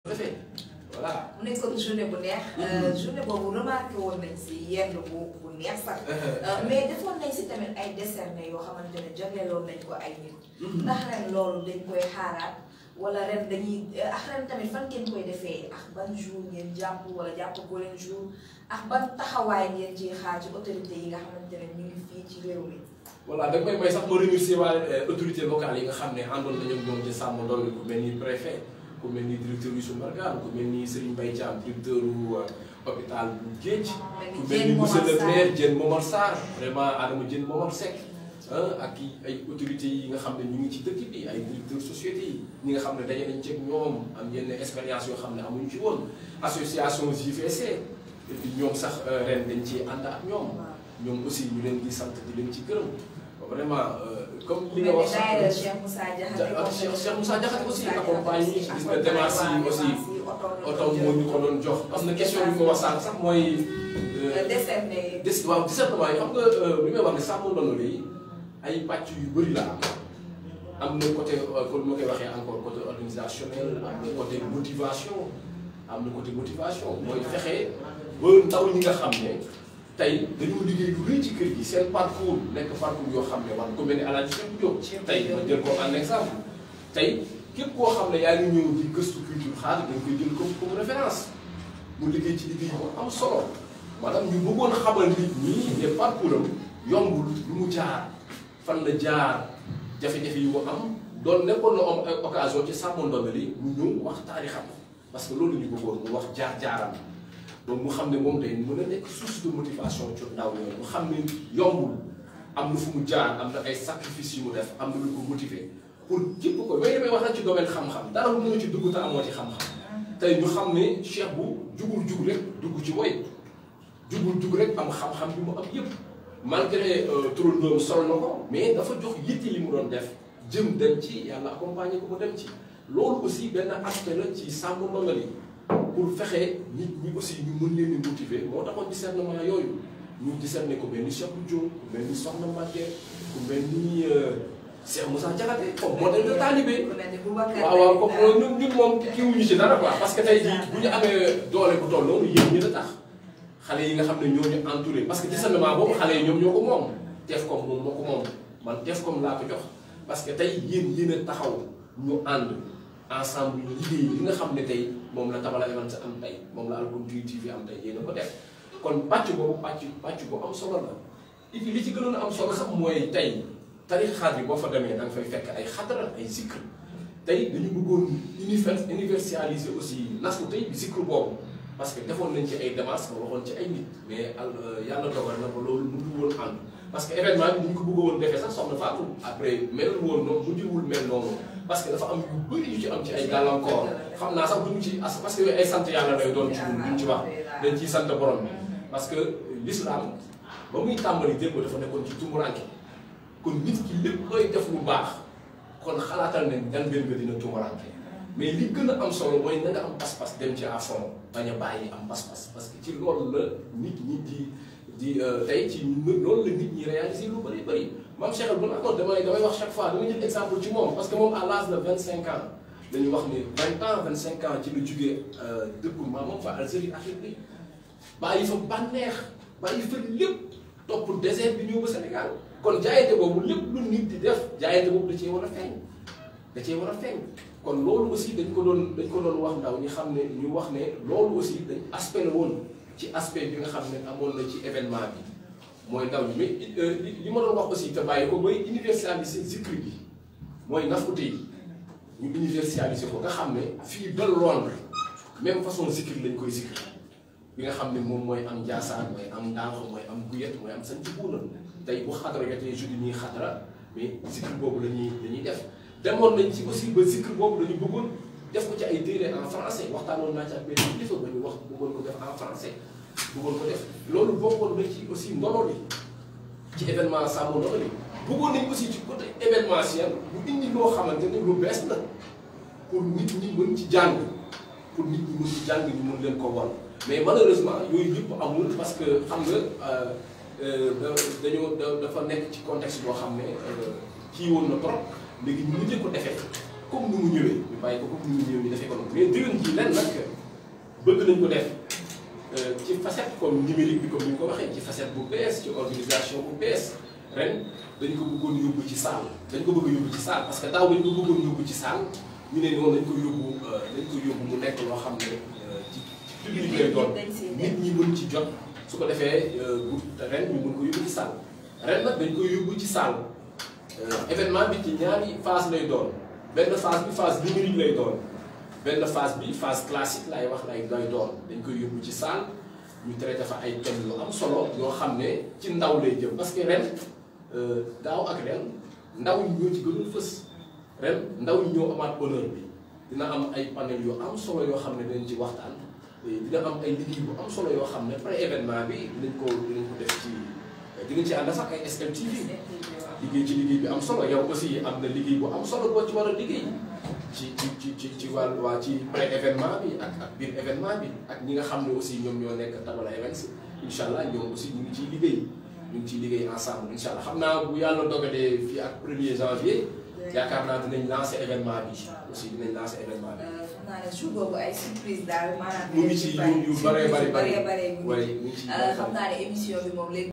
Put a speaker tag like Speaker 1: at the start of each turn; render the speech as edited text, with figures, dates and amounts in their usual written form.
Speaker 1: defee voilà.
Speaker 2: mu nekkoon journée bu neex. journée boobu remarqué woon nañ si yenn bu neex sax. mais defoon nañ si tamit ay décerné yoo xamante ne jagleeloon nañ ko ay nit. ndax ren loolu dañ koy xaaraat wala ren dañuy ren tamit fan ngeen koy defee ak ban jour ngeen jàpp wala jàpp ko leen jour ak ban taxawaay ngeen ciy xaar ci autorité yi nga xamante ne ñu ngi fii ci réew mi.
Speaker 1: voilà da nga may sax ma remercier waa autorités locales yi nga xam ne àndoon nañu ak ñoom ci sàmm loolu ku mel ni préfet. ku mel ni directeur Youssou Mbargane ku mel ni Serigne Mbaye Thiam directeur hôpital bu Géej. ku mel ni monsieur le maire Diène Momar Sarr vraiment Adama Diène Momar Seck ak ay autorités yi nga xam ne ñu ngi ci dëkk bi ay directeurs sociétés yi ñi nga xam ne daje nañ ci ak ñoom am yenn expérience yoo xam ne amuñu ci woon association JVC et puis ñoom sax ren dañ ci ànd ak ñoom aussi ñu leen di sant di leen ci gërëm vraiment. comme li nga wax
Speaker 2: Cheikh Moussa Diakhaté
Speaker 1: Cheikh Moussa Diakhaté aussi accompagné gis nga démarche yi aussi oto moo ñu ko doon jox am na question bi ma wax sànq sax mooy
Speaker 2: décerné
Speaker 1: waaw discernement yi xam nga li may wax ne sàmm ndono li ay pàcc yu bëri la am na côté comme ma koy waxee encore côté organisationnel am na côté motivation mooy fexe ba ndaw ñi nga xam ne tey dañoo liggéey lu rëy ci kër gi seen parcours nekk parcours yoo xam ne war ko mel ni Alaaji Cheikh Diop tey ma jël ko en exemple tey képp koo xam ne yaa ngi ñëw di gëstu culture xaar dañ koy jël comme référence mu liggéey ci liggéey bu am solo maanaam ñu bëggoon xamal nit ñi ne parcours am yombul lu mu jaar fan la jaar jafe-jafe yi mu am doon nekkoon na am ay occasion ci sàmm ndono li mu ñëw wax taarixam parce que loolu ñu bëggoon mu wax jaar-jaaram donc mu xam ne moom day mën a nekk source de motivation ci ndaw ñooñu mu xam ne yombul am na fu mu jaar am na ay sacrifice yu mu def am na lu ko motiver pour képp ko mais damay wax nag ci domaine xam-xam dara lu mënu ci dugg te amoo ci xam-xam tey ñu xam ne Cheikh bu jug rek dugg ci woy jug rek am xam-xam bi mu am yëpp malgré turandoom sol na ko mais dafa jox yitte li mu doon def jëm dem ci yàlla accompagner ko mu dem ci loolu aussi benn aspect la ci sàmm ndono li pour fexe nit ñi aussi ñu mën leen di motiver moo taxoon discernement yooyu ñu discerner ko mel ni Cheikh Diop ku mel ni Soxna Mbacké ku mel ni Cheikh Moussa Diakhaté comme modèle de talibé waaw comme ñun moom kii wuñu ci dara quoi parce que tey jii bu ñu amee doole bu toll noonu yéen ñi la tax xale yi nga xam ne ñoo ñu entouré parce que discernement boobu xale yi ñoom ñoo ko moom TFCOM moom moo ko moom man TFCOM laa ko jox parce que tey yéen a taxaw ñu ànd ensemble ñu liggéey li nga xam ne tey moom la Tabala Events am tey moom la Alkounti TV am tey yéen a ko def kon pàcc boobu pàcc bu am solo la et puis li ci gënoon a am solo sax mooy tey tarix xaar yi boo fa demee da nga fay fekk ay xadra ay zikr tey dañu bëggoon universaliser aussi nasu tey bi zikr boobu parce que defoon nañ ci ay démarches nga waxoon ci ay nit mais yàlla dogal na ba loolu mënul woon ànd parce que événement bi ni ñu ko bëggoon defee sax soxna Fatou après melul woon noonu mujjul mel noonu parce que dafa am yu bëri yu ci am ci ay gàllankoor xam naa sax duñu ci parce que ay sant yàlla lay doon ci duñ ci wax dañ ciy sant borom bi parce que l'islam ba muy tàmbali démb dafa nekkoon ci tumuranke kon nit ki lépp looy def lu baax kon xalaatal ne njalbeen nga dina tumuranke mais li gën a am solo mooy na nga am pas-pas dem ci à fond bañ a bàyyi am pas-pas parce que ci loolu la nit ñi di tey ci loolu la nit ñi réaliser lu bëri bëri maam Cheikh bu nekkoon damay wax chaque fois dama jël exemple ci moom parce que moom à l'âge de 25 ans dañuy wax ni 20 ans 25 ans ci la jugee dëkku maamam fa Algérie Afrique bi bàyyi fa bànneex bàyyi fa lépp topp désert bi ñëw ba Sénégal kon jaayante boobu lépp lu nit di def jaayante boobu da cee war a feeñ kon loolu aussi dañ ko doon wax ndaw ñi xam ne ñu wax ne loolu aussi dañ aspect la woon ci aspect bi nga xam ne amoon na ci événement bi mooy ndaw ñi mais li ma doon wax aussi te bàyyi ko mooy universaliser zikr bi mooy nafute yi ñu universaliser ko nga xam ne fii ba Londres même façon zikr lañ koy zikr bi nga xam ne moom mooy am Ndiassane mooy am Ndaaxo mooy am Guyet mooy am Santhi Buuna tey bu xadara jotee jeudi ñuy xadara mais zikr boobu dañuy def demoon nañ ci aussi ba zikr boobu dañu bëggoon def ko ci ay téere en français waxtaanoon naa ci ak benn kilifa ba ñu wax bëggoon ko def en français bëggoon ko def loolu bokkoon na ci aussi ndono li ci événement sàmm ndono li bëggoon nañ aussi ci côté événementiel bu indi loo xamante ne lu bees la pour nit ñi mën ci jàng ñu mën leen ko won mais malheureusement yooyu yëpp amul parce que xam nga dafa nekk ci contexte boo xam ne kii woon na trop léegi ñu mujjee ko defee comme ni mu ñëwee ñu bàyyi ko comme ni mu ñëwee ñu defee ko noonu mais déwén ji ren nag bëgg nañ ko def ci facette comme numérique bi comme ni ñu ko waxee ci facette bu bees ci organisation bu bees ren dañ ko bëggoon yóbbu ci salle dañ ko bëgg a yóbbu ci salle parce que daaw dañ ko bëggoon yóbbu ci salle ñu ne noonu dañ ko yóbbu mu nekk loo xam ne ci public lay doon nit ñi mën ci jot su ko defee bu ren ñu mën ko yóbbu ci salle ren nag dañ koy yóbbu ci salle événement bi ci ñaari phase lay doon benn phase bi phase numérique lay doon benn phase bi phase classique lay wax lay doon dañ koy yóbbu ci salle ñu traité fa ay thèmes yu am solo yoo xam ne ci ndaw lay jëm parce que ren daaw ak ren ndaw ñi ñoo ci gënoon fës ren ndaw ñi ñoo amaat honneur bi dina am ay panel yu am solo yoo xam ne dinañ ci waxtaan dina am ay liggéey bu am solo yoo xam ne pré événement bi dinañ ko def ci dinañ ci ànd sax ay SL TV liggéey ci liggéey bi am solo yow aussi am na liggéey bu am solo boo ci war a liggéey ci wàllu waa ci pré événement bi ak biir événement bi ak ñi nga xam ne aussi ñoom ñoo nekk Tabala Events incha allah ñoom aussi ñu ngi ciy liggéey ensemble incha allah xam naa bu yàlla dogalee fii ak 1er janvier yaakaar naa dinañ lancer événement bi aussi dinañ lancer événement bi.
Speaker 2: xam naa ne jour boobu ay surprise daal maanaam.
Speaker 1: mu ngi ci yu bëree bëri
Speaker 2: mu ngi ci xam naa ne émission bi moom léegi.